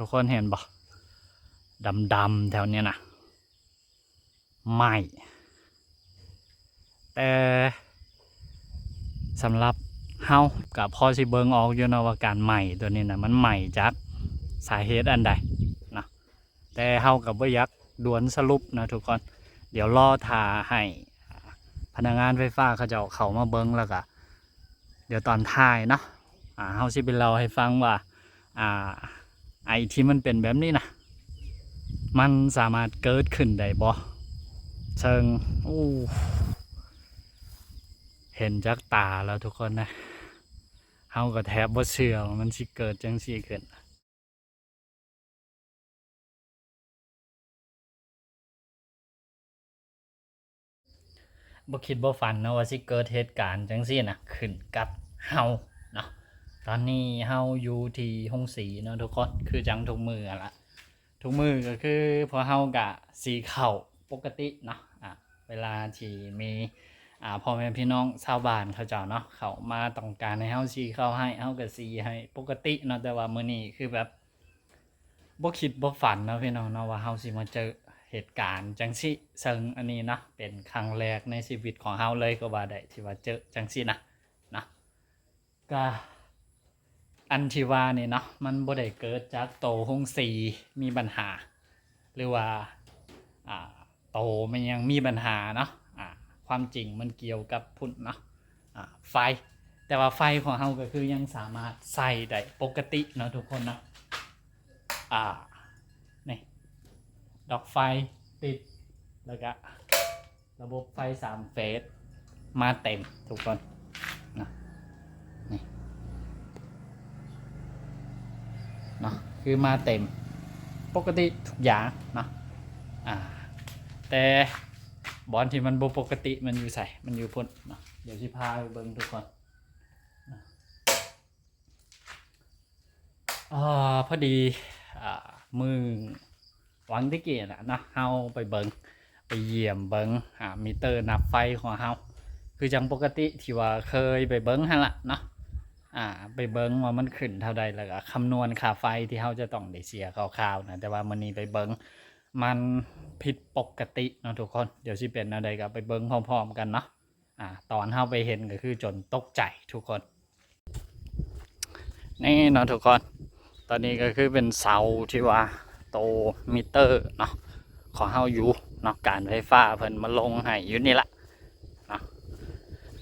ທຸກຄົນເຫັນບໍ່? ດຳໆແຖວນີ້ນະ ໄໝ້. ແຕ່ສຳລັບເຮົາກໍພໍຊິເບິ່ງອອກຢູ່ເນາະ ວ່າການໄໝ້ຕົວນີ້ນະ ມັນໄໝ້ຈາກສາເຫດອັນໃດເນາະ. ແຕ່ເຮົາກໍບໍ່ຢາກດ່ວນສະຫຼຸບນະທຸກຄົນ. ດຽວລໍຖ້າໃຫ້ພະນັກງານໄຟຟ້າເຂົາເຈົ້າເຂົ້າມາເບິ່ງ ແລ້ວກໍດຽວຕອນທ້າຍເນາະ ອາ ເຮົາຊິໄປເລົ່າໃຫ້ຟັງວ່າ ອາ ໄອ້ທີ່ມັນເປັນແບບນີ້ນະ ມັນສາມາດເກີດຂຶ້ນໄດ້ບໍ່? ເຊິ່ງ ໂອ້ ເຫັນຈັກຕາແລ້ວທຸກຄົນນະ ເຮົາກໍແທບບໍ່ເຊື່ອວ່າມັນຊິເກີດຈັ່ງຊີ້ຂຶ້ນ. ບໍ່ຄິດບໍ່ຝັນເນາະວ່າຊິເກີດເຫດການຈັ່ງຊີ້ນະ ຂຶ້ນກັບເຮົາເນາະ. ຕອນນີ້ເຮົາຢູ່ທີ່ໂຮງສີເນາະທຸກຄົນ ຄືຈັ່ງທຸກມື້ຫັ້ນລະ. ທຸກມື້ກໍຄືພວກເຮົາກະສີເຂົ້າປົກກະຕິເນາະ ອາ ເວລາທີ່ມີ ອາ ພໍ່ແມ່ພີ່ນ້ອງຊາວບ້ານເຂົາເຈົ້າເນາະ ເຂົ້າມາຕ້ອງການໃຫ້ເຮົາສີເຂົ້າໃຫ້ ເຮົາກໍສີໃຫ້ປົກກະຕິເນາະ. ແຕ່ວ່າມື້ນີ້ຄືແບບ ບໍ່ຄິດບໍ່ຝັນເນາະພີ່ນ້ອງເນາະ ວ່າເຮົາຊິມາເຈີເຫດການຈັ່ງຊີ້ ເຊິ່ງອັນນີ້ເນາະ ເປັນຄັ້ງແລກໃນຊີວິດຂອງເຮົາເລີຍກໍວ່າໄດ້ ທີ່ວ່າເຈີຈັ່ງຊີ້ນະ ເນາະ. ກະອັນທີ່ວ່ານີ້ເນາະ ມັນບໍ່ໄດ້ເກີດຈາກໂຕໂຮງສີມີບັນຫາ ຫຼືວ່າ ອາ ໂຕແມ່ນຫຍັງມີບັນຫາເນາະ ອາ ຄວາມຈິງມັນກ່ຽວກັບພຸ້ນເນາະ ອາ ໄຟ. ແຕ່ວ່າໄຟຂອງເຮົາກໍຄືຍັງສາມາດໃຊ້ໄດ້ປົກກະຕິເນາະທຸກຄົນເນາະ. ອາ ນີ້ ດອກໄຟຕິດ ແລ້ວກະລະບົບໄຟສາມເຟສ ມາເຕັມທຸກຄົນເນາະ ນີ້ເນາະ ຄືມາເຕັມປົກກະຕິທຸກຢ່າງເນາະ. ອາ ແຕ່ບ່ອນທີ່ມັນບໍ່ປົກກະຕິມັນຢູ່ໃສ? ມັນຢູ່ພຸ້ນເນາະ ດຽວຊິພາໄປເບິ່ງທຸກຄົນເນາະ. ອາ ພໍດີ ອາ ມື້ຫວ່າງແຕ່ກີ້ນະເນາະ ເຮົາໄປເບິ່ງ ໄປຢ້ຽມເບິ່ງ ອາ ມີເຕີນັບໄຟຂອງເຮົາ ຄືຈັ່ງປົກກະຕິທີ່ວ່າເຄີຍໄປເບິ່ງຫັ້ນລະເນາະ. ອາ ໄປເບິ່ງວ່າມັນຂຶ້ນເທົ່າໃດ ແລ້ວກໍຄຳນວນຄ່າໄຟທີ່ເຮົາຈະຕ້ອງໄດ້ເສຍຄ່າວໆນະ ແຕ່ວ່າມື້ນີ້ໄປເບິ່ງ ມັນຜິດປົກກະຕິເນາະທຸກຄົນ. ດຽວຊິເປັນແນວໃດກໍໄປເບິ່ງພ້ອມໆກັນເນາະ. ອາ ຕອນເຮົາໄປເຫັນກໍຄືຈົນຕົກໃຈທຸກຄົນ. ນີ້ເນາະທຸກຄົນ ຕອນນີ້ກໍຄືເປັນເສົາທີ່ວ່າໂຕມີເຕີເນາະ ຂອງເຮົາຢູ່ເນາະ ການໄຟຟ້າເພິ່ນມາລົງໃຫ້ຢູ່ນີ້ລະເນາະ.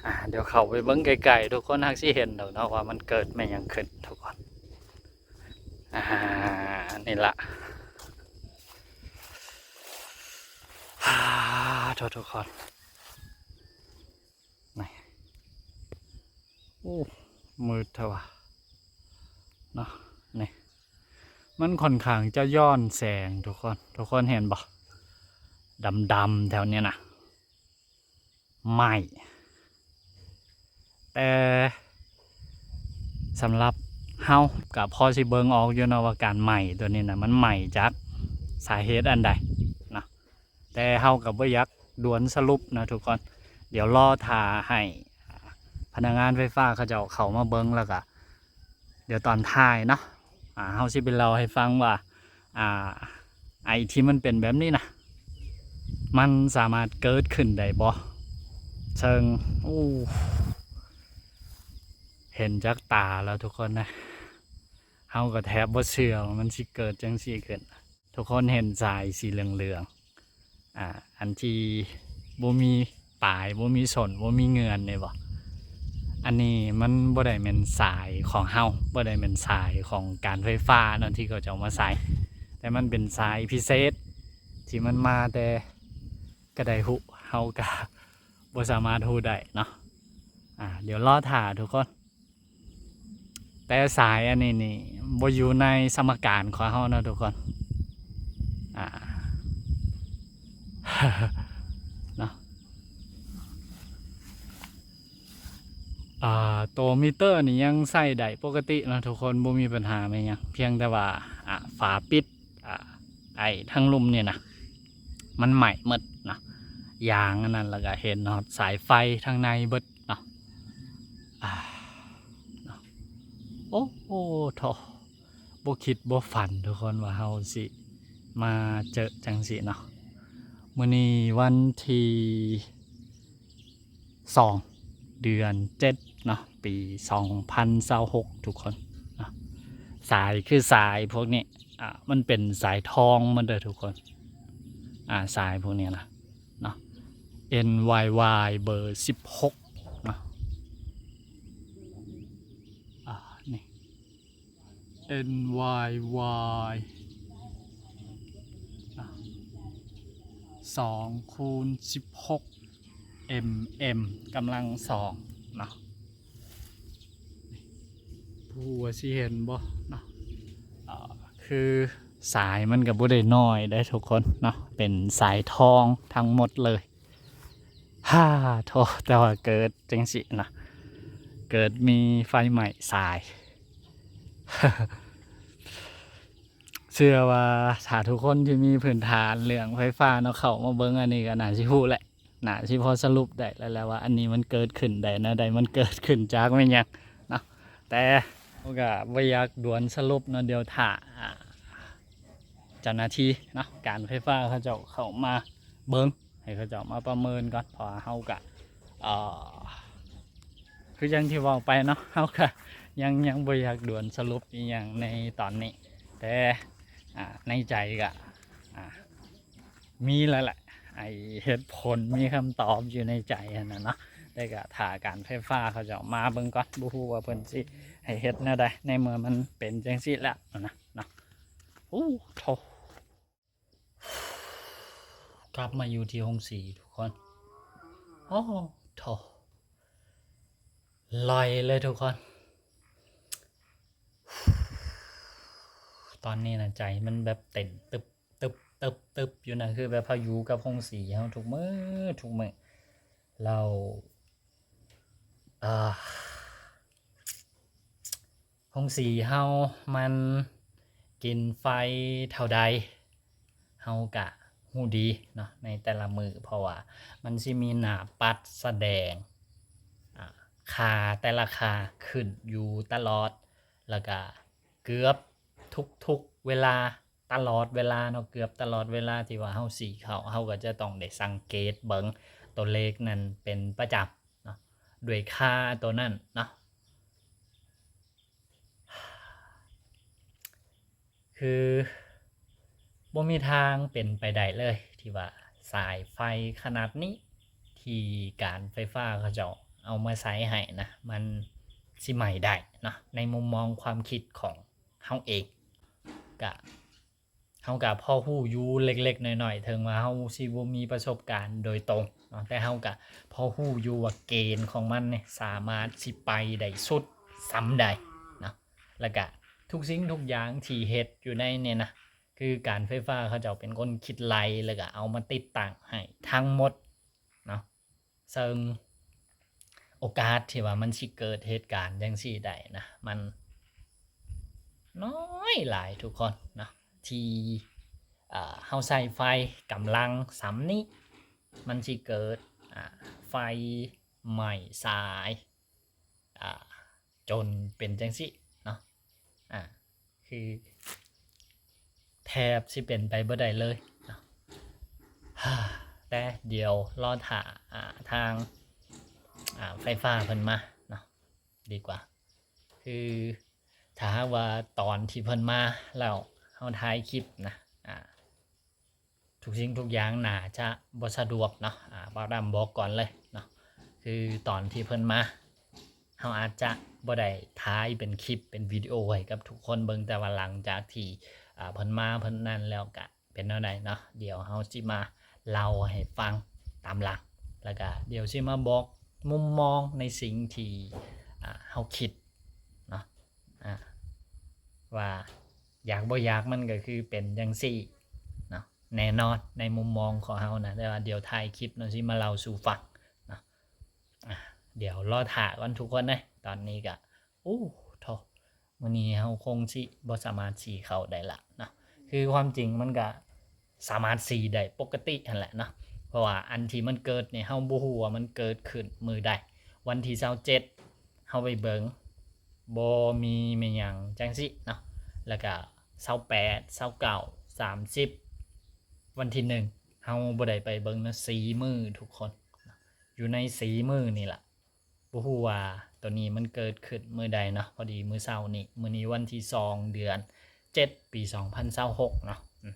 ອາ ດຽວເຂົ້າໄປເບິ່ງໃກ້ໆ ທຸກຄົນຫາກຊິເຫັນດອກເນາະ ວ່າມັນເກີດແມ່ນຫຍັງຂຶ້ນທຸກຄົນ. ອາ ນີ້ລະ ອາ ໂທດ ທຸກຄົນ ນີ້ ໂອ້ ມືດແທ້ວ່າເນາະ. ນີ້ ມັນຂ້ອນຂ້າງຈະຍ້ອນແສງທຸກຄົນ ທຸກຄົນເຫັນບໍ່? ດຳໆແຖວນີ້ນະ ໄໝ້. ແຕ່ສຳລັບເຮົາກໍພໍຊິເບິ່ງອອກຢູ່ເນາະວ່າການໄໝ້ຕົວນີ້ນະ ມັນໄໝ້ຈາກສາເຫດອັນໃດເນາະ. ແຕ່ເຮົາກໍບໍ່ຢາກດ່ວນສະຫຼຸບນະທຸກຄົນ. ດຽວລໍຖ້າໃຫ້ພະນັກງານໄຟຟ້າເຂົາເຈົ້າເຂົ້າມາເບິ່ງ ແລ້ວກໍດຽວຕອນທ້າຍເນາະ ອາ ເຮົາຊິໄປເລົ່າໃຫ້ຟັງວ່າ ອາ ໄອ້ທີ່ມັນເປັນແບບນີ້ນະ ມັນສາມາດເກີດຂຶ້ນໄດ້ບໍ່? ເຊິ່ງ ໂອ້ ເຫັນຈັກຕາແລ້ວທຸກຄົນນະ ເຮົາກໍແທບບໍ່ເຊື່ອວ່າມັນຊິເກີດຈັ່ງຊີ້ຂຶ້ນ. ທຸກຄົນເຫັນສາຍສີເຫຼືອງໆ ອາ ອັນທີ່ບໍ່ມີປາຍ ບໍ່ມີສົ້ນ ບໍ່ມີເງື່ອນນີ້ບໍ່? ອັນນີ້ມັນບໍ່ໄດ້ແມ່ນສາຍຂອງເຮົາ ບໍ່ໄດ້ແມ່ນສາຍຂອງການໄຟຟ້າເນາະ ທີ່ເຂົາເຈົ້າມາໃສ່ ແຕ່ມັນເປັນສາຍພິເສດ ທີ່ມັນມາແຕ່ກະໄດ້ຮູ້ ເຮົາກະບໍ່ສາມາດຮູ້ໄດ້ເນາະ. ອາ ດຽວລໍຖ້າທຸກຄົນ. ແຕ່ສາຍອັນນີ້ນີ້ບໍ່ຢູ່ໃນສະມະການຂອງເຮົາເນາະທຸກຄົນ ອາ ເນາະ. ອາ ໂຕມີເຕີນີ້ຍັງໃຊ້ໄດ້ປົກກະຕິເນາະທຸກຄົນ ບໍ່ມີບັນຫາແມ່ນຫຍັງ ພຽງແຕ່ວ່າ ອາ ຝາປິດ ອາ ໄອ້ທາງລຸ່ມນີ້ນະ ມັນໄໝ້ໝົດເນາະ ຢາງອັນນັ້ນ ແລ້ວກະເຫັນຮອດສາຍໄຟທາງໃນເບິດເນາະ. ອາ ເນາະ ໂອ້ໂຫ ໂທ້ ບໍ່ຄິດບໍ່ຝັນທຸກຄົນວ່າເຮົາຊິມາເຈີຈັ່ງຊີ້ເນາະ. ມື້ນີ້ວັນທີສອງ ເດືອນເຈັດເນາະ ປີສອງພັນຊາວຫົກ ທຸກຄົນເນາະ. ສາຍຄືສາຍພວກນີ້ ອ່າ ມັນເປັນສາຍທອງໝົດເດີທຸກຄົນ. ອ່າ ສາຍພວກນີ້ນະເນາະ ເອັນວາຍວາຍ ເບີສິບຫົກເນາະ. ອ່າ ນີ້ ເອັນວາຍວາຍ ສອງຄູນສິບຫົກ ເອັມເອັມ ກຳລັງສອງເນາະ. ບໍ່ຮູ້ວ່າຊິເຫັນບໍ່ເນາະ ອ່າ ຄືສາຍມັນກໍບໍ່ໄດ້ນ້ອຍເດ້ທຸກຄົນເນາະ ເປັນສາຍທອງທັງໝົດເລີຍ. ຫາໂທ ແຕ່ວ່າເກີດຈັ່ງຊີ້ນະ ເກີດມີໄຟໄໝ້ສາຍ. ເຊື່ອວ່າຖ້າທຸກຄົນທີ່ມີພື້ນຖານເລື່ອງໄຟຟ້າເນາະ ເຂົ້າມາເບິ່ງອັນນີ້ກໍໜ້າຊິຮູ້ແຫຼະ ໜ້າຊິພໍສະຫຼຸບໄດ້ແລ້ວແຫຼະວ່າອັນນີ້ມັນເກີດຂຶ້ນໄດ້ແນວໃດ ມັນເກີດຂຶ້ນຈາກແມ່ນຫຍັງເນາະ. ແຕ່ເຮົາກໍບໍ່ຢາກດ່ວນສະຫຼຸບເນາະ ດຽວຖ້າ ອ່າ ເຈົ້າໜ້າທີ່ເນາະ ການໄຟຟ້າເຂົາເຈົ້າເຂົ້າມາເບິ່ງ ໃຫ້ເຂົາເຈົ້າມາປະເມີນກ່ອນ ເພາະວ່າເຮົາກະ ເອີ ຄືຢ່າງທີ່ເວົ້າໄປເນາະ ເຮົາກະຍັງ ຍັງບໍ່ຢາກດ່ວນສະຫຼຸບອີ່ຫຍັງໃນຕອນນີ້ ແຕ່ ອ່າ ໃນໃຈກະ ອ່າ ມີແລ້ວແຫຼະ ໄອ້ເຫດຜົນ ມີຄຳຕອບຢູ່ໃນໃຈຫັ້ນນະເນາະ. ແຕ່ກະຖ້າການໄຟຟ້າເຂົາເຈົ້າມາເບິ່ງກ່ອນ ບໍ່ຮູ້ວ່າເພິ່ນຊິໃຫ້ເຮັດແນວໃດ ໃນເມື່ອມັນເປັນຈັ່ງຊີ້ແລ້ວນະເນາະ. ໂອ້ໂທ ກັບມາຢູ່ທີ່ໂຮງສີທຸກຄົນ. ໂອ້ໂທ ລອຍເລີຍທຸກຄົນ. ຕອນນີ້ນະ ໃຈມັນແບບເຕັ້ນຕຶບ ຕຶບ ຕຶບ ຕຶບ ຢູ່ນະ ຄືແບບເຮົາຢູ່ກັບໂຮງສີເຮົາທຸກມື້ ທຸກມື້ ແລ້ວ ເອີ ໂຮງສີເຮົາມັນກິນໄຟເທົ່າໃດ ເຮົາກະຮູ້ດີເນາະ ໃນແຕ່ລະມື້ ເພາະວ່າມັນຊິມີໜ້າປັດສະແດງ ອາ ຄ່າແຕ່ລະຄ່າຂຶ້ນຢູ່ຕະຫຼອດ ແລ້ວກະເກືອບທຸກໆເວລາ ຕະຫຼອດເວລາເນາະ ເກືອບຕະຫຼອດເວລາທີ່ວ່າເຮົາສີເຂົ້າ ເຮົາກໍຈະຕ້ອງໄດ້ສັງເກດເບິ່ງຕົວເລກນັ້ນເປັນປະຈຳເນາະ ດ້ວຍຄ່າຕົວນັ້ນເນາະ. ຄືບໍ່ມີທາງເປັນໄປໄດ້ເລີຍ ທີ່ວ່າສາຍໄຟຂະໜາດນີ້ ທີ່ການໄຟຟ້າເຂົາເຈົ້າເອົາມາໃຊ້ໃຫ້ນະ ມັນຊິໄໝ້ໄດ້ເນາະ ໃນມຸມມອງຄວາມຄິດຂອງເຮົາເອງ. ກະ ເຮົາກະພໍຮູ້ຢູ່ເລັກໆນ້ອຍໆ ເຖິງວ່າເຮົາຊິບໍ່ມີປະສົບການໂດຍຕົງເນາະ ແຕ່ເຮົາກະພໍຮູ້ຢູ່ວ່າເກນຂອງມັນນີ້ສາມາດຊິໄປໄດ້ສຸດສ່ຳໃດເນາະ. ແລ້ວກະທຸກສິ່ງທຸກຢ່າງທີ່ເຮັດຢູ່ໃນນີ້ນະ ຄືການໄຟຟ້າເຂົາເຈົ້າເປັນຄົນຄິດໄລ່ ແລ້ວກະເອົາມາຕິດຕັ້ງໃຫ້ທັງໝົດເນາະ. ເຊິ່ງໂອກາດທີ່ວ່າມັນຊິເກີດເຫດການຈັ່ງຊີ້ໄດ້ນະ ມັນນ້ອຍຫຼາຍທຸກຄົນເນາະ ທີ່ ເອີ ເຮົາໃຊ້ໄຟກຳລັງສ່ຳນີ້ ມັນຊິເກີດ ອາ ໄຟໄໝ້ສາຍ ອາ ຈົນເປັນຈັ່ງຊີ້ເນາະ ອາ ຄືແທບຊິເປັນໄປບໍ່ໄດ້ເລີຍເນາະ. ແຕ່ດຽວລໍຖ້າ ອາ ທາງ ອາ ໄຟຟ້າເພິ່ນມາເນາະ ດີກວ່າ ຄືຖ້າຫາກວ່າຕອນທີ່ເພິ່ນມາແລ້ວເຮົາຖ່າຍຄລິບນະ ອາ ທຸກສິ່ງທຸກຢ່າງໜ້າຈະບໍ່ສະດວກເນາະ ອາ ບ່າວດຳບອກກ່ອນເລີຍເນາະ ຄືຕອນທີ່ເພິ່ນມາ ເຮົາອາດຈະບໍ່ໄດ້ຖ່າຍເປັນຄລິບເປັນວິດີໂອໃຫ້ກັບທຸກຄົນເບິ່ງ ແຕ່ວ່າຫຼັງຈາກທີ່ ອາ ເພິ່ນມາເພິ່ນນັ້ນແລ້ວກະເປັນແນວໃດເນາະ ດຽວເຮົາຊິມາເລົ່າໃຫ້ຟັງຕາມຫຼັງ ແລ້ວກະດຽວຊິມາບອກມຸມມອງໃນສິ່ງທີ່ ອາ ເຮົາຄິດເນາະ ອາ ວ່າຢາກບໍ່ຢາກມັນກໍຄືເປັນຈັ່ງຊີ້ເນາະ ແນ່ນອນໃນມຸມມອງຂອງເຮົານະ ແຕ່ວ່າດຽວທ້າຍຄລິບເນາະ ຊິມາເລົ່າສູ່ຟັງເນາະ. ອາ ດຽວລໍຖ້າກ່ອນທຸກຄົນເດີ ຕອນນີ້ກະ ໂອ້ໂທ ມື້ນີ້ເຮົາຄົງຊິບໍ່ສາມາດສີເຂົ້າໄດ້ລະເນາະ ຄືຄວາມຈິງມັນກະສາມາດສີໄດ້ປົກກະຕິຫັ້ນແຫຼະເນາະ ເພາະວ່າອັນທີ່ມັນເກີດນີ້ ເຮົາບໍ່ຮູ້ວ່າມັນເກີດຂຶ້ນມື້ໃດ ວັນທີຊາວເຈັດ ເຮົາໄປເບິ່ງ ບໍ່ມີແມ່ນຫຍັງຈັ່ງຊີ້ເນາະ. ແລ້ວກະຊາວແປດ ຊາວເກົ້າ ສາມສິບ ວັນທີໜຶ່ງ ເຮົາບໍ່ໄດ້ໄປເບິ່ງນະ ສີ່ມື້ທຸກຄົນ ຢູ່ໃນສີ່ມື້ນີ້ລະ ບໍ່ຮູ້ວ່າໂຕນີ້ມັນເກີດຂຶ້ນມື້ໃດເນາະ. ພໍດີມື້ເຊົ້ານີ້ ມື້ນີ້ວັນທີສອງ ເດືອນເຈັດ ປີສອງພັນຊາວຫົກເນາະ ອືມ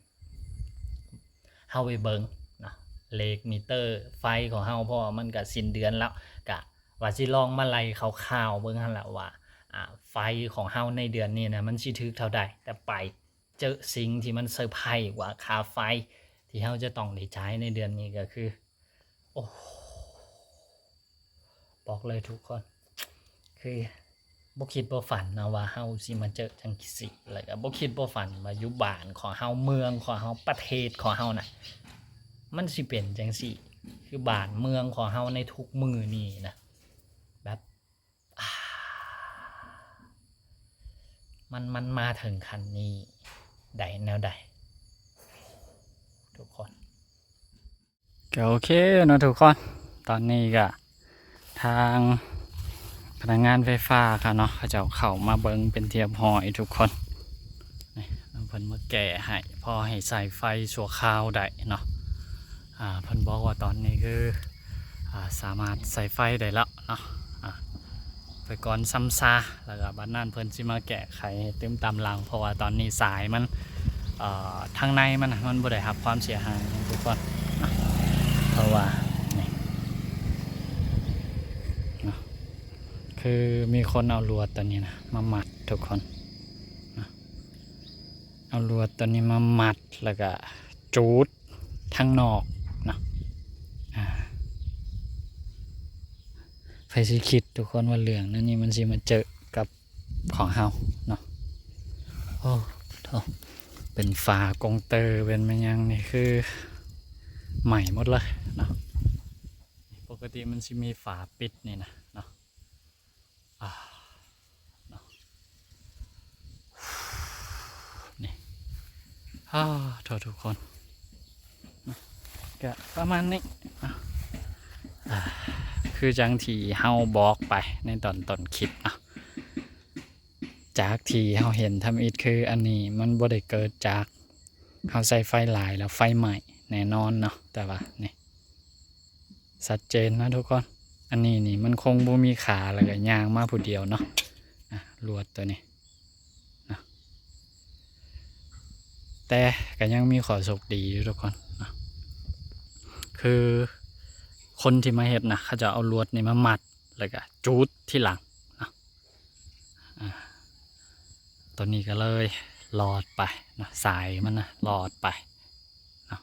ເຮົາໄປເບິ່ງເນາະ ເລກມີເຕີໄຟຂອງເຮົາ ເພາະວ່າມັນກະສິ້ນເດືອນແລ້ວ ກະວ່າຊິລອງມາໄລ່ຄ່າວໆເບິ່ງຫັ້ນລະວ່າ ອ່າ ໄຟຂອງເຮົາໃນເດືອນນີ້ນະ ມັນຊິຖືກເທົ່າໃດ. ແຕ່ໄປເຈີສິ່ງທີ່ມັນເຊີໄພກວ່າຄ່າໄຟທີ່ເຮົາຈະຕ້ອງໄດ້ຈ່າຍໃນເດືອນນີ້ ກະຄື ໂອ້ ບອກເລີຍທຸກຄົນ ຄືບໍ່ຄິດບໍ່ຝັນເນາະວ່າເຮົາຊິມາເຈີຈັ່ງຊີ້ ແລ້ວກະບໍ່ຄິດບໍ່ຝັນວ່າຢູ່ບ້ານຂອງເຮົາ ເມືອງຂອງເຮົາ ປະເທດຂອງເຮົານະ ມັນຊິເປັນຈັ່ງຊີ້. ຄືບ້ານເມືອງຂອງເຮົາໃນທຸກມື້ນີ້ນະ ແບບ ອ່າ ມັນ ມັນມາເຖິງຂັ້ນນີ້ໄດ້ແນວໃດ ທຸກຄົນ. ກະໂອເຄເນາະທຸກຄົນ ຕອນນີ້ກະທາງພະນັກງານໄຟຟ້າເຂົາເນາະ ເຂົາເຈົ້າເຂົ້າມາເບິ່ງເປັນທີ່ຮຽບຮ້ອຍທຸກຄົນ. ນີ້ ເພິ່ນມາແກ້ໃຫ້ ພໍໃຫ້ໃຊ້ໄຟຊົ່ວຄາວໄດ້ເນາະ. ອ່າ ເພິ່ນບອກວ່າຕອນນີ້ຄື ອ່າ ສາມາດໃຊ້ໄຟໄດ້ແລ້ວເນາະ ອ່າ ໄປກ່ອນຊຳຊາ ແລ້ວກະບັດນັ້ນເພິ່ນຊິມາແກ້ໄຂໃຫ້ຕື່ມຕາມຫຼັງ ເພາະວ່າຕອນນີ້ສາຍມັນ ເອີ ທາງໃນມັນ ມັນບໍ່ໄດ້ຮັບຄວາມເສຍຫາຍຫຍັງທຸກຄົນເນາະ ເພາະວ່ານີ້ເນາະ ຄືມີຄົນເອົາລວດຕົວນີ້ນະມາມັດທຸກຄົນເນາະ ເອົາລວດຕົວນີ້ມາມັດ ແລ້ວກະຈູດທາງນອກເນາະ ອ່າ ໃຜຊິຄິດທຸກຄົນວ່າເລື່ອງແນວນີ້ມັນຊິມາເຈີກັບຂອງເຮົາເນາະ. ໂອ້ ໂທ້ ເປັນຝາກົງເຕີ ເປັນແມ່ນຫຍັງນີ້ ຄືໄໝ້ໝົດເລີຍເນາະ. ປົກກະຕິມັນຊິມີຝາປິດນີ້ນະເນາະ ອ່າ ເນາະ ນີ້ ອາ ໂທດທຸກຄົນ ກະປະມານນີ້ ອາ ຄືຈັ່ງທີ່ເຮົາບອກໄປໃນຕອນຕົ້ນຄລິບເນາະ ຈາກທີ່ເຮົາເຫັນທຳອິດ ຄືອັນນີ້ມັນບໍ່ໄດ້ເກີດຈາກເຮົາໃຊ້ໄຟຫຼາຍແລ້ວໄຟໄໝ້ແນ່ນອນເນາະ ແຕ່ວ່ານີ້ ຊັດເຈນເນາະທຸກຄົນ. ອັນນີ້ນີ້ມັນຄົງບໍ່ມີຂາ ແລ້ວກະຍ່າງມາຜູ້ດຽວເນາະ ອາ ລວດຕົວນີ້ເນາະ ແຕ່ກະຍັງມີຂໍ້ໂຊກດີຢູ່ທຸກຄົນເນາະ ຄືຄົນທີ່ມາເຮັດນະ ເຂົາເຈົ້າເອົາລວດນີ້ມາມັດ ແລ້ວກະຈູດທີຫຼັງເນາະ ອາ ຕົວນີ້ກະເລີຍລອດໄປເນາະ ສາຍມັນນະລອດໄປເນາະ.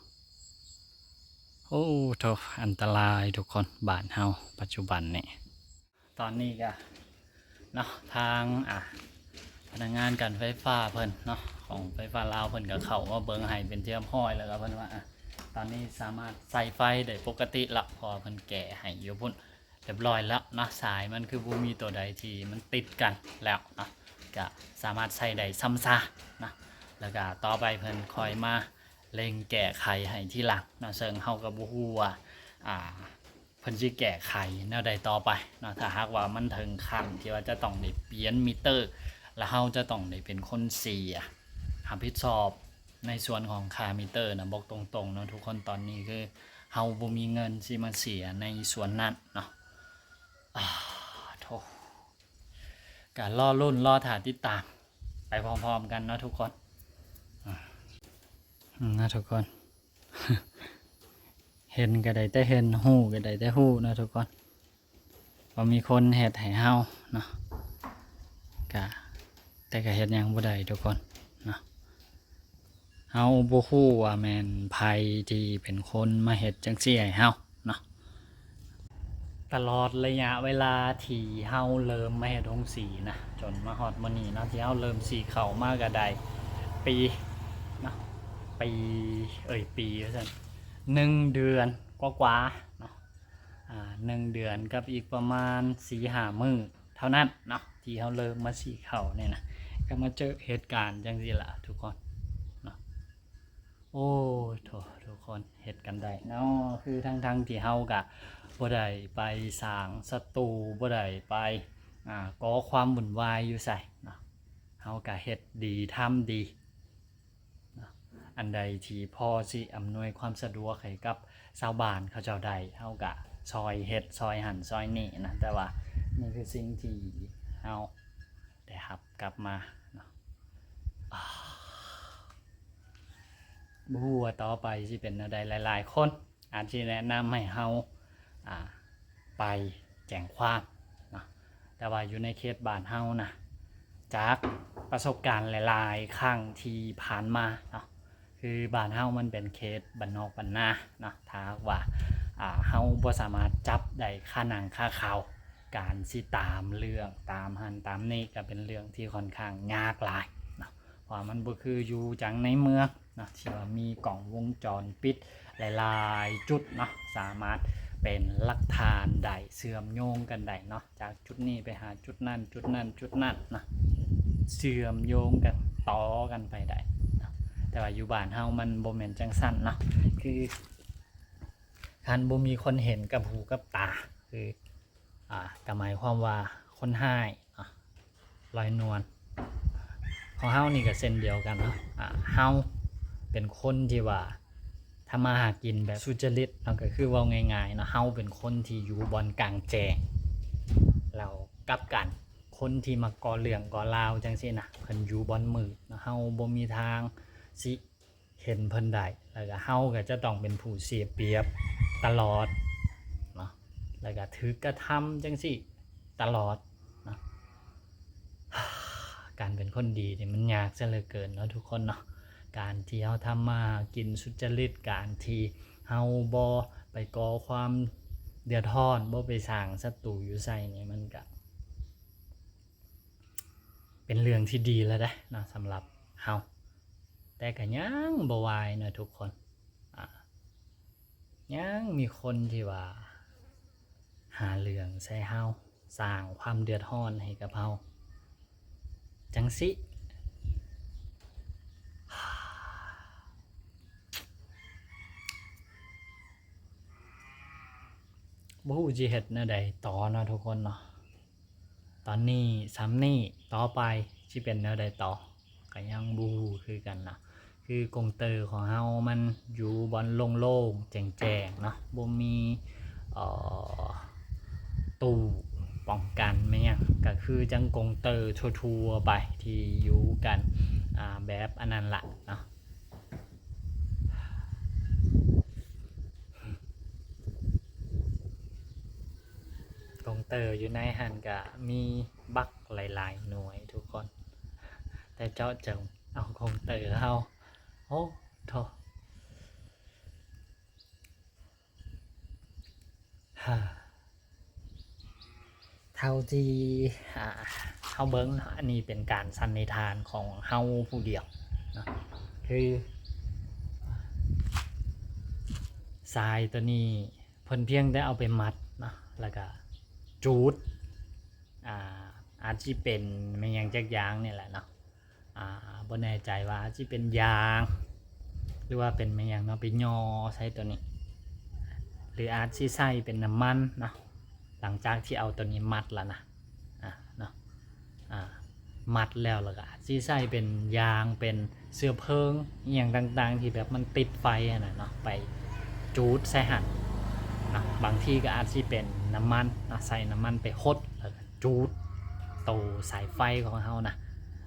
ໂອ້ ໂທ ອັນຕະລາຍທຸກຄົນ ບ້ານເຮົາປັດຈຸບັນນີ້. ຕອນນີ້ກະເນາະ ທາງ ອາ ພະນັກງານການໄຟຟ້າເພິ່ນເນາະ ຂອງໄຟຟ້າລາວເພິ່ນກະເຂົ້າມາເບິ່ງໃຫ້ເປັນທີ່ຮຽບຮ້ອຍ ແລ້ວກະເພິ່ນວ່າ ອາ ຕອນນີ້ສາມາດໃຊ້ໄຟໄດ້ປົກກະຕິລະ ເພາະວ່າເພິ່ນແກ້ໃຫ້ຢູ່ພຸ້ນ ຮຽບຮ້ອຍແລ້ວເນາະ ສາຍມັນຄືບໍ່ມີຕົວໃດທີ່ມັນຕິດກັນແລ້ວເນາະ ກະສາມາດໃຊ້ໄດ້ຊຳຊາເນາະ ແລ້ວກະຕໍ່ໄປເພິ່ນຄ່ອຍມາເລັ່ງແກ້ໄຂໃຫ້ທີຫຼັງເນາະ ເຊິ່ງເຮົາກະບໍ່ຮູ້ວ່າ ອ່າ ເພິ່ນຊິແກ້ໄຂແນວໃດຕໍ່ໄປເນາະ. ຖ້າຫາກວ່າມັນເຖິງຂັ້ນທີ່ວ່າຈະຕ້ອງໄດ້ປ່ຽນມີເຕີ ແລ້ວເຮົາຈະຕ້ອງໄດ້ເປັນຄົນເສຍຮັບຜິດຊອບ ໃນສ່ວນຂອງຄ່າມີເຕີນະ ບອກຕົງໆເນາະທຸກຄົນ ຕອນນີ້ຄືເຮົາບໍ່ມີເງິນຊິມາເສຍໃນສ່ວນນັ້ນເນາະ. ອາ ໂທ ກະລໍລຸ້ນລໍຖ້າຕິດຕາມໄປພ້ອມໆກັນເນາະທຸກຄົນ ອາ ນະທຸກຄົນ ເຫັນກະໄດ້ແຕ່ເຫັນ ຮູ້ກະໄດ້ແຕ່ຮູ້ເນາະທຸກຄົນ. ບໍ່ມີຄົນເຮັດໃຫ້ເຮົາເນາະ ກະ ແຕ່ກະເຮັດຫຍັງບໍ່ໄດ້ທຸກຄົນເນາະ. ເຮົາບໍ່ຮູ້ວ່າແມ່ນໃຜທີ່ເປັນຄົນມາເຮັດຈັ່ງຊີ້ໃຫ້ເຮົາເນາະ. ຕະຫຼອດໄລຍະເວລາທີ່ເຮົາເລີ່ມມາເຮັດໂຮງສີນະ ຈົນມາຮອດມື້ນີ້ເນາະ ທີ່ເຮົາເລີ່ມສີເຂົ້າມາກະໄດ້ປີເນາະ ປີ ເອີຍ ປີວ່າຊັ້ນ ໜຶ່ງເດືອນກວ່າໆເນາະ. ອ່າ ໜຶ່ງເດືອນກັບອີກປະມານສີ່ຫ້າມື້ເທົ່ານັ້ນເນາະ ທີ່ເຮົາເລີ່ມມາສີເຂົ້ານີ້ນະ ກະມາເຈີເຫດການຈັ່ງຊີ້ລະທຸກຄົນເນາະ. ໂອ້ຍ ໂທ້ ທຸກຄົນ ເຮັດກັນໄດ້ເນາະ ຄືທັງໆທີ່ເຮົາກະບໍ່ໄດ້ໄປສ້າງສັດຕູ ບໍ່ໄດ້ໄປ ອ່າ ກໍ່ຄວາມວຸ່ນວາຍຢູ່ໃສເນາະ. ເຮົ າກະເຮັດດີທຳດີເນາະ ອັນໃດທີ່ພໍຊິອຳນວຍຄວາມສະດວກໃຫ້ກັບຊາວບ້ານເຂົາເຈົ້າໄດ້ ເຮົາກະຊ່ອຍເຮັດ ຊ່ອຍຫັ້ນຊ່ອຍນີ້ນະ ແຕ່ວ່ານີ້ຄືສິ່ງທີ່ເຮົາໄດ້ຮັບກັບມາເນາະ. ອາ ບໍ່ຮູ້ວ່າຕໍ່ໄປຊິເປັນແນວໃດ ຫຼາຍໆຄົນ ອາດຊິແນະນຳໃຫ້ເຮົາ ອາ ໄປແຈ້ງຄວາມເນາະ ແຕ່ວ່າຢູ່ໃນເຂດບ້ານເຮົານະ ຈາກປະສົບການຫຼາຍໆຄັ້ງທີ່ຜ່ານມາເນາະ ຄືບ້ານເຮົາມັນເປັນເຂດບ້ານນອກບ້ານນາເນາະ ຖ້າຫາກວ່າ ອາ ເຮົາບໍ່ສາມາດຈັບໄດ້ຄາໜັງຄາເຂົາ ການຊິຕາມເລື່ອງ ຕາມຫັ້ນຕາມນີ້ ກໍເປັນເລື່ອງທີ່ຂ້ອນຂ້າງຍາກຫຼາຍເນາະ ເພາະວ່າມັນບໍ່ຄືຢູ່ຈັ່ງໃນເມືອງ ເນາະ ທີ່ວ່າມີກ້ອງວົງຈອນປິດຫຼາຍໆຈຸດເນາະ ສາມາດເປັນຫຼັກຖານໄດ້ ເຊື່ອມໂຍງກັນໄດ້ເນາະ ຈາກຈຸດນີ້ໄປຫາຈຸດນັ້ນ ຈຸດນັ້ນ ຈຸດນັ້ນເນາະ ເຊື່ອມໂຍງກັນ ຕໍ່ກັນໄປໄດ້ເນາະ ແຕ່ວ່າຢູ່ບ້ານເຮົາມັນບໍ່ແມ່ນຈັ່ງຊັ້ນເນາະ ຄືຄັນບໍ່ມີຄົນເຫັນກັບຫູກັບຕາ ຄື ອາ ກໍໝາຍຄວາມວ່າຄົນຮ້າຍ ອາ ລອຍນວນ ຂອງເຮົານີ້ກໍເຊັ່ນດຽວກັນເນາະ ອາ ເຮົາເປັນຄົນທີ່ວ່າທຳມາຫາກິນແບບສຸຈະລິດເນາະ ກໍຄືເວົ້າງ່າຍໆເນາະ ເຮົາເປັນຄົນທີ່ຢູ່ບ່ອນກາງແຈ້ງ ແລ້ວກັບກັນ ຄົນທີ່ມາກໍ່ເລື່ອງກໍ່ລາວຈັ່ງຊີ້ນະ ເພິ່ນຢູ່ບ່ອນມືດເນາະ ເຮົາບໍ່ມີທາງຊິ ເຫັນເພິ່ນໄດ້ ແລ້ວກະເຮົາກະຈະຕ້ອງເປັນຜູ້ເສຍປຽບຕະຫຼອດເນາະ ແລ້ວກະຖືກກະທຳຈັ່ງຊີ້ຕະຫຼອດເນາະ. ການເປັນຄົນດີນີ້ມັນຍາກເສຍເຫຼືອເກີນເນາະທຸກຄົນເນາະ ການທີ່ເຮົາທຳມາຫາກິນສຸຈະລິດ ການທີ່ເຮົາບໍ່ໄປກໍ່ຄວາມເດືອດຮ້ອນ ບໍ່ໄປສ້າງສັດຕູຢູ່ໃສ່ນີ້ ມັນກະ ເປັນເລື່ອງທີ່ດີແລ້ວເດ້ເນາະ ສຳລັບເຮົາ ແຕ່ກໍຍັງບໍ່ວາຍເນາະທຸກຄົນ ອາ ຍັງມີຄົນທີ່ວ່າຫາເລື່ອງໃສ່ເຮົາ ສ້າງຄວາມເດືອດຮ້ອນໃຫ້ກັບເຮົາ ຈັ່ງຊີ້ ບໍ່ຮູ້ຊິເຮັດແນວໃດຕໍ່ເນາະທຸກຄົນເນາະ. ຕອນນີ້ສ່ຳນີ້ ຕໍ່ໄປຊິເປັນແນວໃດຕໍ່ ກໍຍັງບໍ່ຮູ້ຄືກັນນະ. ຄືກົງເຕີຂອງເຮົາມັນຢູ່ບ່ອນໂລ່ງໆ ແຈ້ງໆເນາະ ບໍ່ມີ ເອີ ຕູ້ປ້ອງກັນແມ່ນຫຍັງ ກໍຄືຈັ່ງກົງເຕີທົ່ວໆໄປທີ່ຢູ່ກັນ ອາ ແບບອັນນັ້ນລະເນາະ. ກົງເຕີຢູ່ໃນຫັ້ນກະມີບັກຫຼາຍໆໜ່ວຍທຸກຄົນ ແຕ່ເຈາະຈົງເອົາກົງເຕີເຮົາ ໂອ້ໂທ້. ເທົ່າທີ່ ອາ ເຮົາເບິ່ງເນາະ ອັນນີ້ເປັນການສັນນິຖານຂອງເຮົາຜູ້ດຽວເນາະ ຄືຊາຍຕົວນີ້ເພິ່ນພຽງແຕ່ເອົາໄປມັດເນາະ ແລ້ວກະຈູດ ອາ ອາດຊິເປັນແມ່ນຫຍັງຈັກຢ່າງນີ້ແຫຼະເນາະ. ອາ ບໍ່ແນ່ໃຈວ່າອາດຊິເປັນຢາງ ຫຼືວ່າເປັນແມ່ນຫຍັງເນາະ ໄປຍໍໃສ່ຕົວນີ້ ຫຼືອາດຊິໃສ່ເປັນນ້ຳມັນເນາະ ຫຼັງຈາກທີ່ເອົາຕົວນີ້ມັດແລ້ວນະ ອາ ເນາະ ອາ ມັດແລ້ວ ແລ້ວກໍອາດຊິໃສ່ເປັນຢາງ ເປັນເຊື້ອເພີງ ອີ່ຫຍັງຕ່າງໆ ທີ່ແບບມັນຕິດໄຟຫັ້ນນະເນາະ ໄປຈູດໃສ່ຫັ້ນເນາະ. ບາງທີກໍອາດຊິເປັນນ້ຳມັນເນາະ ໃສ່ນ້ຳມັນໄປຫົດ ແລ້ວກໍ ຈູດໂຕສາຍໄຟຂອງເຮົານະ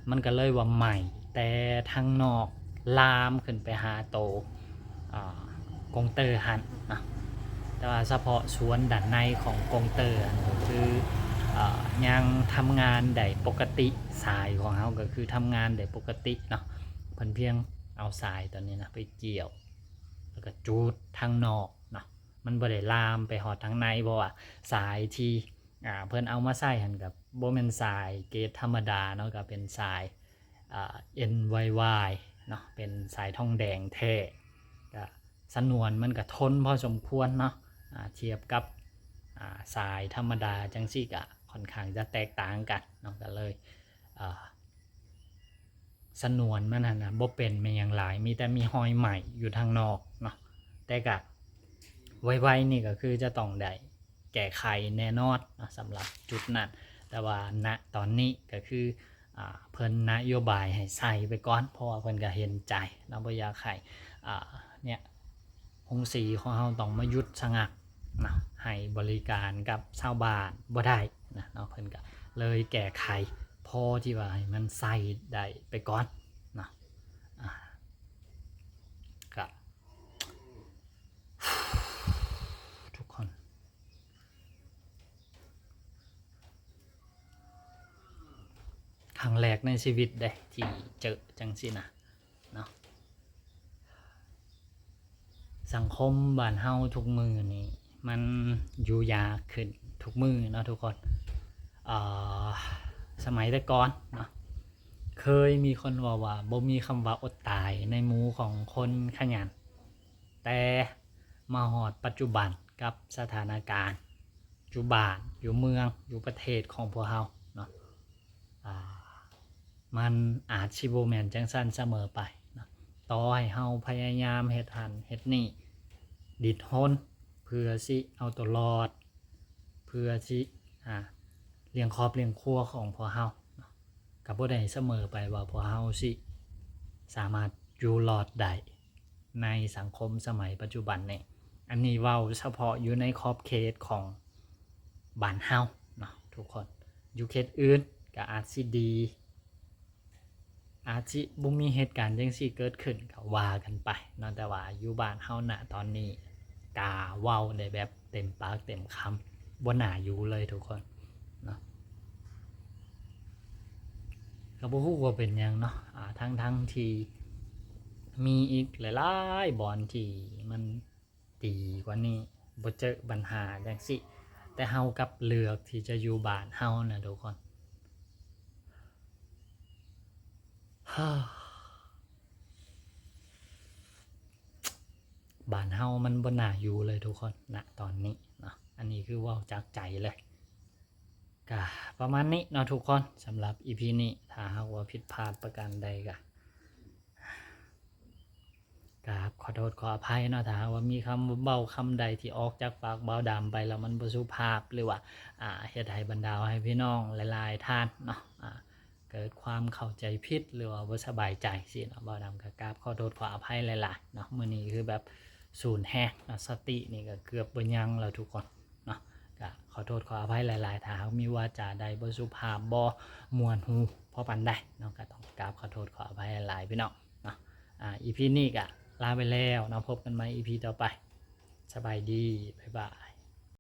ມັນກໍເລີຍວ່າໄໝ້ແຕ່ທາງນອກລາມຂຶ້ນໄປຫາໂຕ ອາ ກົງເຕີຫັ້ນນະ. ແຕ່ວ່າສະເພາະສ່ວນດ້ານໃນຂອງກົງເຕີຫັ້ນກໍຄື ອາ ຍັງທຳງານໄດ້ປົກກະຕິ ສາຍຂອງເຮົາກໍຄືທຳງານໄດ້ປົກກະຕິເນາະ. ເພິ່ນພຽງເອົາສາຍຕົວນີ້ນະໄປກ່ຽວ ແລ້ວກໍຈູດທາງນອກເນາະ ມັນບໍ່ໄດ້ລາມໄປຮອດທາງໃນ ເພາະວ່າສາຍທີ່ ອາ ເພິ່ນເອົາມາໃສ່ຫັ້ນກໍບໍ່ແມ່ນສາຍເກຣດທຳມະດາເນາະ ກໍເປັນສາຍ ອາ ເອັນວາຍວາຍເນາະ ເປັນສາຍທອງແດງແທ້ ກໍສະໜວນມັນກໍທົນພໍສົມຄວນເນາະ ອາ ທຽບກັບ ອາ ສາຍທຳມະດາຈັ່ງຊີ້ ກໍຂ້ອນຂ້າງຈະແຕກຕ່າງກັນເນາະ ກໍເລີຍ ອາ ສະໜວນມັນຫັ້ນນະ ບໍ່ເປັນແມ່ນຫຍັງຫຼາຍ ມີແຕ່ມີຮອຍໄໝ້ຢູ່ທາງນອກເນາະ. ແຕ່ກະໄວໆນີ້ກໍຄືຈະຕ້ອງໄດ້ແກ້ໄຂແນ່ນອນເນາະ ສຳລັບຈຸດນັ້ນ. ແຕ່ວ່າ ນະ ຕອນນີ້ກໍຄື ອ່າ ເພິ່ນນະໂຍບາຍໃຫ້ໃສ່ໄປກ່ອນ ເພາະວ່າເພິ່ນກໍເຫັນໃຈເນາະ ບໍ່ຢາກໃຫ້ ອ່າ ເນຍ ໂຮງສີຂອງເຮົາຕ້ອງມາຢຸດຊະງັກເນາະ ໃຫ້ບໍລິການກັບຊາວບ້ານບໍ່ໄດ້ນະເນາະ ເພິ່ນກໍເລີຍແກ້ໄຂພໍທີ່ວ່າໃຫ້ມັນໃຊ້ໄດ້ໄປກ່ອນເນາະ ອ່າ ກໍ ທຸກຄົນ ຄັ້ງແລກໃນຊີວິດເດ້ທີ່ເຈີຈັ່ງຊີ້ນະເນາະ ສັງຄົມບ້ານເຮົາທຸກມື້ນີ້ມັນຢູ່ຍາກຂຶ້ນທຸກມື້ເນາະທຸກຄົນ ເອີ ສະໄໝແຕ່ກ່ອນເນາະ ເຄີຍມີຄົນເວົ້າວ່າບໍ່ມີຄຳວ່າອົດຕາຍໃນໝູ່ຂອງຄົນຂະຫຍັນ ແຕ່ມາຮອດປັດຈຸບັນກັບສະຖານະການຢູ່ບ້ານ ຢູ່ເມືອງ ຢູ່ປະເທດຂອງພວກເຮົາເນາະ ອ່າ ມັນອາດຊິບໍ່ແມ່ນຈັ່ງຊັ້ນສະເໝີໄປເນາະ ຕໍ່ໃຫ້ເຮົາພະຍາຍາມເຮັດຫັ້ນເຮັດນີ້ ດີ້ນຮົນ ເພື່ອຊິເອົາຕົວລອດ ເພື່ອຊິ ອ່າ ລ້ຽງຄອບລ້ຽງຄົວຂອງພວກເຮົາເນາະ ກໍບໍ່ໄດ້ສະເໝີໄປວ່າພວກເຮົາຊິສາມາດຢູ່ລອດໄດ້ໃນສັງຄົມສະໄໝປັດຈຸບັນນີ້ ອັນນີ້ເວົ້າສະເພາະຢູ່ໃນຂອບເຂດຂອງບ້ານເຮົາເນາະທຸກຄົນ ຢູ່ເຂດອື່ນກໍອາດຊິດີ ອາດຊິບໍ່ມີເຫດການຈັ່ງຊີ້ເກີດຂຶ້ນກໍວ່າກັນໄປເນາະ ແຕ່ວ່າຢູ່ບ້ານເຮົານະຕອນນີ້ ກະເວົ້າໄດ້ແບບເຕັມປາກເຕັມຄຳ ບໍ່ໜ້າຢູ່ເລີຍທຸກຄົນເນາະ ກໍບໍ່ຮູ້ວ່າເປັນຫຍັງເນາະ ອ່າ ທັງໆທີ່ມີອີກຫຼາຍໆບ່ອນທີ່ມັນ ດີກວ່ານີ້ ບໍ່ເຈີບັນຫາຈັ່ງຊີ້ ແຕ່ເຮົາກັບເລືອກທີ່ຈະຢູ່ບ້ານເຮົານະທຸກຄົນ ບ້ານເຮົາມັນບໍ່ໜ້າຢູ່ເລີຍທຸກຄົນ ນະຕອນນີ້ເນາະ ອັນນີ້ຄືເວົ້າຈາກໃຈເລີຍ ກະປະມານນີ້ເນາະທຸກຄົນ ສຳລັບອີພີນີ້ ຖ້າຫາກວ່າຜິດພາດປະການໃດກະ ກາບຂໍໂທດຂໍອະໄພເນາະ ຖ້າຫາກວ່າມີຄຳເວົ້າຄຳໃດທີ່ອອກຈາກປາກບ່າວດຳໄປແລ້ວມັນບໍ່ສຸພາບ ຫຼືວ່າ ອ່າ ເຮັດໃຫ້ບັນດາໃຫ້ພີ່ນ້ອງຫຼາຍໆທ່ານເນາະ ອ່າ ເກີດຄວາມເຂົ້າໃຈຜິດ ຫຼືວ່າບໍ່ສະບາຍໃຈຊີ້ເນາະ ບ່າວດຳກໍກາບຂໍໂທດຂໍອະໄພຫຼາຍໆເນາະ ມື້ນີ້ຄືແບບສູນແຮງເນາະ ສະຕິນີ້ກໍເກືອບບໍ່ຍັງແລ້ວທຸກຄົນເນາະ ກໍຂໍໂທດຂໍອະໄພຫຼາຍໆ ຖ້າຫາກມີວາຈາໃດບໍ່ສຸພາບ ບໍ່ມ່ວນຫູພໍປານໃດເນາະ ກໍຕ້ອງກາບຂໍໂທດຂໍອະໄພຫຼາຍໆ ພີ່ນ້ອງ ເນາະ ອ່າ ອີພີນີ້ກະລາໄປແລ້ວເນາະ ພົບກັນໃໝ່ອີພີຕໍ່ໄປ ສະບາຍດີ ບາຍບາຍ.